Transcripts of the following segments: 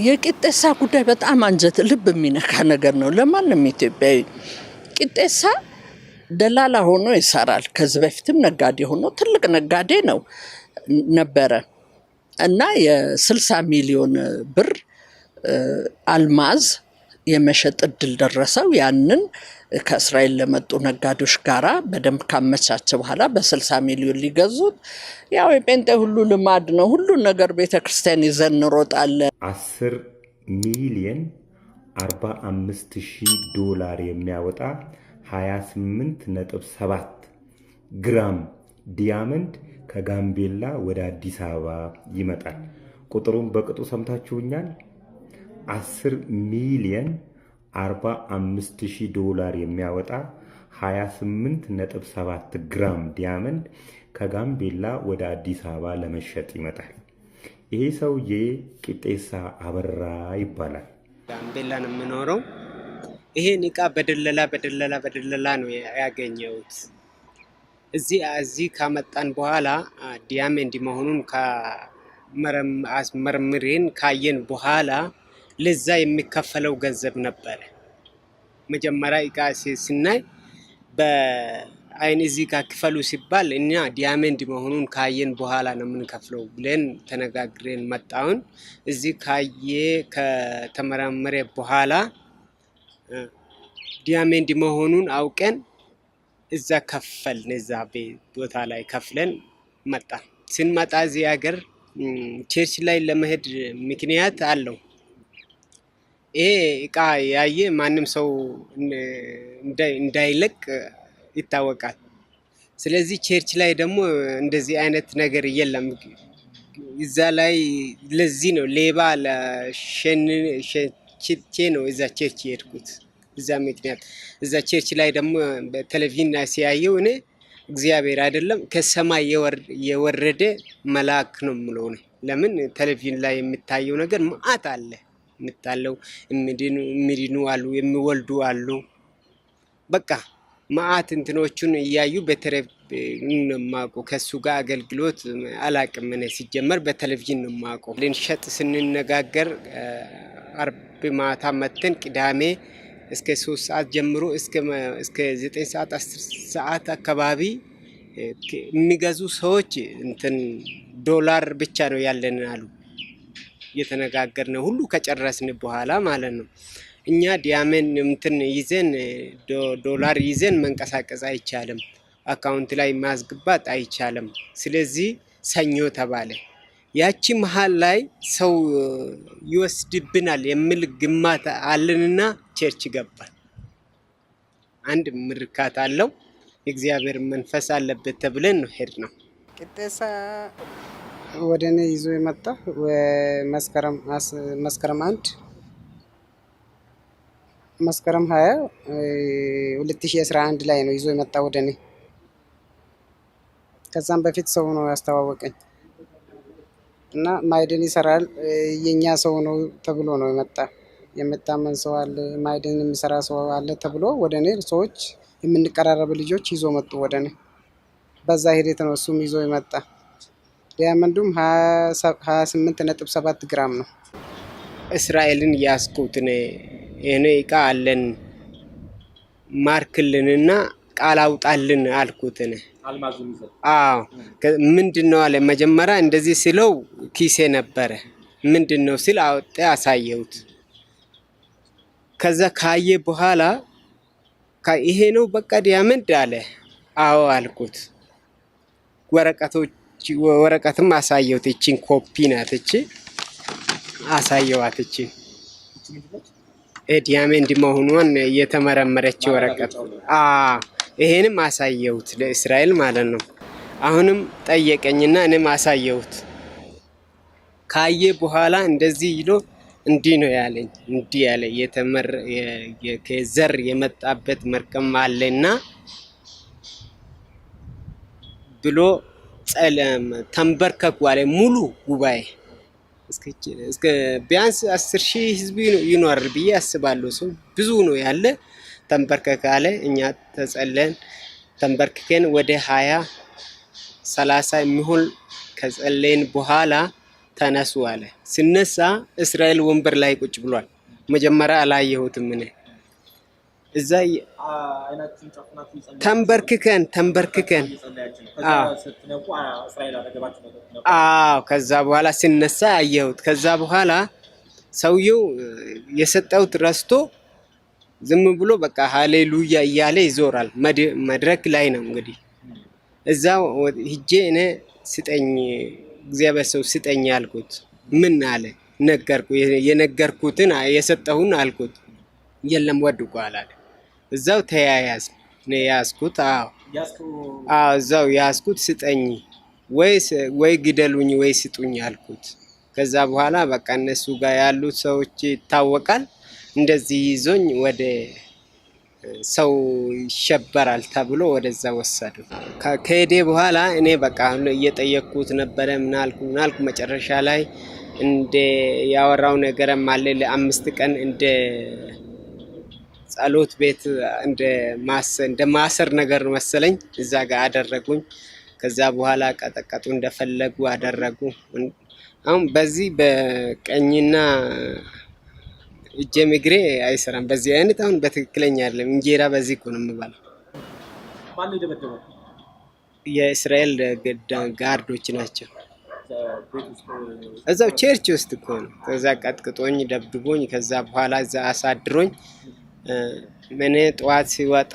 የቂጤሳ ጉዳይ በጣም አንጀት ልብ የሚነካ ነገር ነው ለማንም ኢትዮጵያዊ። ቂጤሳ ደላላ ሆኖ ይሰራል። ከዚህ በፊትም ነጋዴ ሆኖ ትልቅ ነጋዴ ነው ነበረ እና የ60 ሚሊዮን ብር አልማዝ የመሸጥ እድል ደረሰው። ያንን ከእስራኤል ለመጡ ነጋዴዎች ጋራ በደንብ ካመቻቸ በኋላ በ60 ሚሊዮን ሊገዙት፣ ያው የጴንጤ ሁሉ ልማድ ነው። ሁሉን ነገር ቤተክርስቲያን ይዘን እንሮጣለን። 10 ሚሊየን 45 ሺህ ዶላር የሚያወጣ 28.7 ግራም diamond ከጋምቤላ ወደ አዲስ አበባ ይመጣል። ቁጥሩን በቅጡ ሰምታችሁኛል። 10 ሚሊየን 45 ሺህ ዶላር የሚያወጣ 28.7 ግራም diamond ከጋምቤላ ወደ አዲስ አበባ ለመሸጥ ይመጣል። ይሄ ሰውዬ ቂጤሳ አበራ ይባላል። ጋምቤላ ነው የምኖረው። ይሄን እቃ በደለላ በደለላ በደለላ ነው ያገኘሁት። እዚህ ካመጣን በኋላ diamond መሆኑን አስመርምሬን ካየን በኋላ ለዛ የሚከፈለው ገንዘብ ነበረ። መጀመሪያ እቃ ስናይ በአይን እዚህ ጋር ክፈሉ ሲባል እኛ diamond መሆኑን ካየን በኋላ ነው የምንከፍለው ብለን ተነጋግረን መጣውን። እዚህ ካየ ከተመራመረ በኋላ diamond መሆኑን አውቀን እዛ ከፈልን። እዛ ቦታ ላይ ከፍለን መጣ። ስንመጣ እዚህ ሀገር church ላይ ለመሄድ ምክንያት አለው። ይሄ እቃ ያየ ማንም ሰው እንዳይለቅ ይታወቃል። ስለዚህ church ላይ ደግሞ እንደዚህ አይነት ነገር የለም። እዛ ላይ ለዚህ ነው ሌባ ሸሽቼ ነው እዛ church የሄድኩት። እዛ ምክንያት እዛ church ላይ ደግሞ በቴሌቪዥን ሲያየው እኔ እግዚአብሔር አይደለም ከሰማይ የወረደ መልአክ ነው የምለው ነው። ለምን ቴሌቪዥን ላይ የሚታየው ነገር መዓት አለ። የሚታለው የሚድኑ አሉ፣ የሚወልዱ አሉ። በቃ መዓት እንትኖቹን እያዩ በቴሌቪዥን ነው የማውቀው። ከሱ ጋር አገልግሎት አላቅም እኔ ሲጀመር በቴሌቪዥን ነው የማውቀው። ልንሸጥ ስንነጋገር አርብ ማታ መተን ቅዳሜ እስከ 3 ሰዓት ጀምሮ እስከ 9 ሰዓት 10 ሰዓት አካባቢ የሚገዙ ሰዎች እንትን ዶላር ብቻ ነው ያለን አሉ። እየተነጋገርን ሁሉ ከጨረስን በኋላ ማለት ነው። እኛ diamond እንትን ይዘን ዶላር ይዘን መንቀሳቀስ አይቻልም፣ account ላይ ማስገባት አይቻልም። ስለዚህ ሰኞ ተባለ። ያቺ መሀል ላይ ሰው ይወስድብናል የሚል ግምት አለንና church ገባል። አንድ ምርካት አለው፣ የእግዚአብሔር መንፈስ አለበት ተብለን ነው ሄድ ነው። ቂጤሳ ወደ እኔ ይዞ የመጣ መስከረም 1 መስከረም 20 2011 ላይ ነው ይዞ የመጣ ወደ እኔ። ከዛም በፊት ሰው ነው ያስተዋወቀኝ እና ማዕድን ይሰራል የኛ ሰው ነው ተብሎ ነው የመጣ። የምታመን ሰው አለ፣ ማዕድን የሚሰራ ሰው አለ ተብሎ ወደ እኔ ሰዎች የምንቀራረብ ልጆች ይዞ መጡ ወደ እኔ። በዛ ሂደት ነው እሱም ይዞ የመጣ። diamond ኡም 28.7 ግራም ነው። እስራኤልን ያስኩት እኔ እቃ አለን ማርክልንና ቃል አውጣልን አልኩት። እኔ አዎ ምንድን ነው አለ። መጀመሪያ እንደዚህ ስለው ኪሴ ነበረ። ምንድን ነው ስል አወጣ አሳየሁት። ከዛ ካየ በኋላ ይሄ ነው በቃ diamond አለ። አዎ አልኩት። ወረቀቶች ወረቀትም አሳየሁት። እቺን ኮፒ ናት እቺ አሳየዋት። እቺ diamond መሆኗን የተመረመረች ወረቀት ይሄንም አሳየሁት ለእስራኤል ማለት ነው። አሁንም ጠየቀኝና እኔም አሳየሁት። ካየ በኋላ እንደዚህ ይሎ እንዲህ ነው ያለኝ። እንዲህ ያለ ከዘር የመጣበት መርቀም አለና ብሎ ጸለም ተንበርከኩ አለ። ሙሉ ጉባኤ እስከ ቢያንስ 10,000 ህዝብ ይኖራል ብዬ አስባለሁ። ሰው ብዙ ነው ያለ። ተንበርከክ አለ። እኛ ተጸለን ተንበርክከን ወደ 20 30 የሚሆን ከጸለይን በኋላ ተነሱ አለ። ስነሳ እስራኤል ወንበር ላይ ቁጭ ብሏል። መጀመሪያ አላየሁትም እኔ እዛ ተንበርክከን ተንበርክከን አዎ። ከዛ በኋላ ስነሳ አየሁት። ከዛ በኋላ ሰውየው የሰጠሁት ረስቶ ዝም ብሎ በቃ ሃሌሉያ እያለ ይዞራል። መድረክ ላይ ነው እንግዲህ እዛ ሂጄ እኔ ስጠኝ፣ እግዚአብሔር ሰው ስጠኝ አልኩት። ምን አለ ነገርኩ፣ የነገርኩትን የሰጠሁን አልኩት። የለም ወድቋል አለ። እዛው ተያያዝ እኔ ያዝኩት። አዎ አዎ፣ እዛው ያዝኩት። ስጠኝ ወይ ግደሉኝ ወይ ስጡኝ አልኩት። ከዛ በኋላ በቃ እነሱ ጋር ያሉት ሰዎች ይታወቃል። እንደዚህ ይዞኝ ወደ ሰው ይሸበራል ተብሎ ወደዛ ወሰዱ። ከሄዴ በኋላ እኔ በቃ እየጠየቅኩት ነበረ። ምናልኩ ምናልኩ መጨረሻ ላይ እንደ ያወራው ነገርም አለ። ለ5 ቀን እንደ ጸሎት ቤት እንደ ማሰር ነገር መሰለኝ እዛ ጋር አደረጉኝ። ከዛ በኋላ ቀጠቀጡ፣ እንደፈለጉ አደረጉ። አሁን በዚህ በቀኝና እጄም እግሬ አይሰራም። በዚህ አይነት አሁን በትክክለኛ አይደለም። እንጀራ በዚህ እኮ ነው የምበላው። የእስራኤል guard ኦች ናቸው። እዛው church ውስጥ እኮ ነው። ከዛ ቀጥቅጦኝ ደብድቦኝ፣ ከዛ በኋላ እዛ አሳድሮኝ እኔ ጠዋት ሲወጣ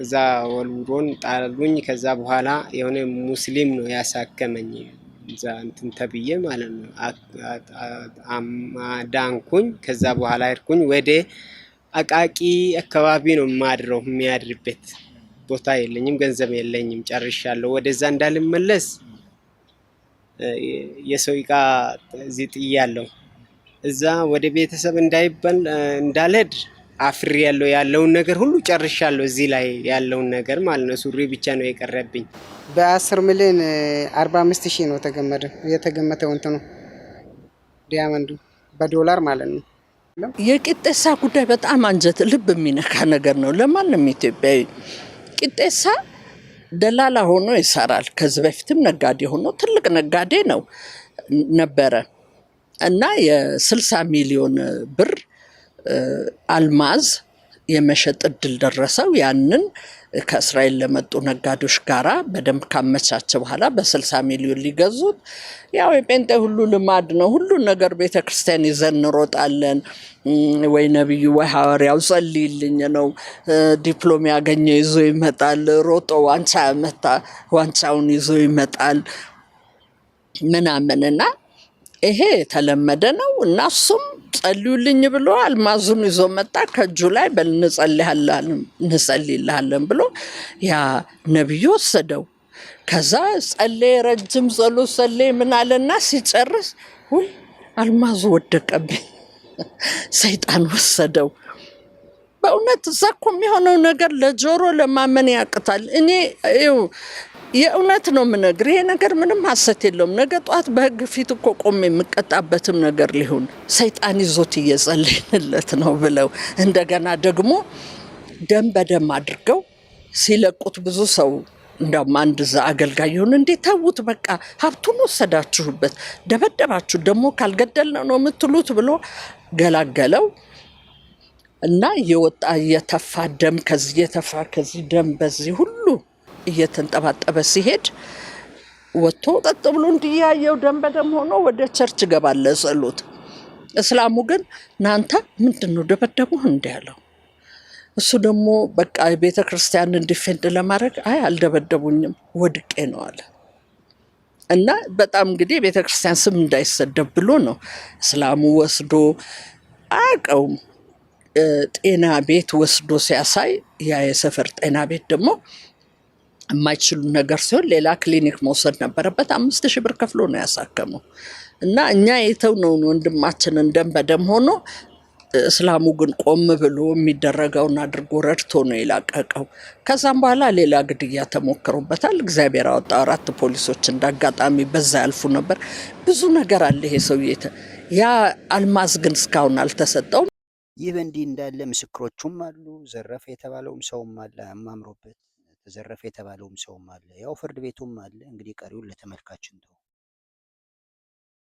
እዛ ወልውሮን ጣሉኝ። ከዛ በኋላ የሆነ ሙስሊም ነው ያሳከመኝ እዛ እንትን ተብዬ ማለት ነው። ዳንኩኝ። ከዛ በኋላ ሄድኩኝ ወደ አቃቂ አካባቢ ነው የማድረው። የሚያድርበት ቦታ የለኝም፣ ገንዘብ የለኝም፣ ጨርሻለሁ። ወደዛ እንዳልመለስ የሰው እቃ እዚህ ጥያለሁ። እዛ ወደ ቤተሰብ እንዳይበል እንዳልሄድ አፍሬ ያለው ያለውን ነገር ሁሉ ጨርሻለሁ። እዚህ ላይ ያለውን ነገር ማለት ነው። ሱሪ ብቻ ነው የቀረብኝ። በ10 ሚሊዮን 45 ሺህ ነው ተገመደ የተገመተው እንትኑ diamond ኡ በዶላር ማለት ነው። የቂጤሳ ጉዳይ በጣም አንጀት ልብ የሚነካ ነገር ነው ለማንም ኢትዮጵያዊ። ቂጤሳ ደላላ ሆኖ ይሰራል። ከዚህ በፊትም ነጋዴ ሆኖ ትልቅ ነጋዴ ነው ነበረ እና የ60 ሚሊዮን ብር አልማዝ የመሸጥ እድል ደረሰው። ያንን ከእስራኤል ለመጡ ነጋዴዎች ጋራ በደንብ ካመቻቸ በኋላ በ60 ሚሊዮን ሊገዙት፣ ያው የጴንጤ ሁሉ ልማድ ነው። ሁሉን ነገር ቤተ ክርስቲያን ይዘን እንሮጣለን። ወይ ነቢዩ ወይ ሐዋርያው ጸልይልኝ ነው። ዲፕሎም ያገኘ ይዞ ይመጣል። ሮጦ ዋንጫ ያመጣ ዋንጫውን ይዞ ይመጣል ምናምን እና ይሄ የተለመደ ነው እና እሱም ጸልዩልኝ ብሎ አልማዙን ይዞ መጣ። ከእጁ ላይ በል እንጸልይልሃለን ብሎ ያ ነቢዩ ወሰደው። ከዛ ጸለየ፣ ረጅም ጸሎት ጸለየ። ምን አለና ሲጨርስ ውይ አልማዙ ወደቀብኝ፣ ሰይጣን ወሰደው። በእውነት እዛ እኮ የሚሆነው ነገር ለጆሮ ለማመን ያቅታል። እኔ ይኸው የእውነት ነው የምነግር፣ ይሄ ነገር ምንም ሐሰት የለውም። ነገ ጠዋት በሕግ ፊት እኮ ቆሜ የምቀጣበትም ነገር ሊሆን ሰይጣን ይዞት እየጸለይንለት ነው ብለው እንደገና ደግሞ ደም በደም አድርገው ሲለቁት ብዙ ሰው እንደውም አንድ እዛ አገልጋይ ይሁን እንዴ ተዉት፣ በቃ ሀብቱን ወሰዳችሁበት፣ ደበደባችሁ፣ ደግሞ ካልገደልነው ነው የምትሉት ብሎ ገላገለው። እና እየወጣ እየተፋ ደም ከዚህ እየተፋ ከዚህ ደም በዚህ ሁሉ እየተንጠባጠበ ሲሄድ ወጥቶ ቀጥ ብሎ እንዲያየው ደም በደም ሆኖ ወደ church ገባለ ጸሎት። እስላሙ ግን ናንተ ምንድን ነው ደበደቡህ እንዲ ያለው። እሱ ደግሞ በቃ የቤተ ክርስቲያንን defend ለማድረግ አይ አልደበደቡኝም ወድቄ ነው አለ። እና በጣም እንግዲህ የቤተ ክርስቲያን ስም እንዳይሰደብ ብሎ ነው እስላሙ ወስዶ አያውቀውም። ጤና ቤት ወስዶ ሲያሳይ ያ የሰፈር ጤና ቤት ደግሞ የማይችሉ ነገር ሲሆን ሌላ ክሊኒክ መውሰድ ነበረበት። 5,000 ብር ከፍሎ ነው ያሳከመው። እና እኛ የተውነውን ወንድማችንን ደም በደም ሆኖ እስላሙ ግን ቆም ብሎ የሚደረገውን አድርጎ ረድቶ ነው የላቀቀው። ከዛም በኋላ ሌላ ግድያ ተሞክሮበታል። እግዚአብሔር አወጣ። አራት ፖሊሶች እንዳጋጣሚ በዛ ያልፉ ነበር። ብዙ ነገር አለ ይሄ ሰውዬ። ያ አልማዝ ግን እስካሁን አልተሰጠውም። ይህ በእንዲህ እንዳለ ምስክሮቹም አሉ። ዘረፈ የተባለውም ሰውም አለ፣ አማምሮበት ተዘረፈ የተባለውም ሰውም አለ። ያው ፍርድ ቤቱም አለ። እንግዲህ ቀሪውን ለተመልካች እንተው።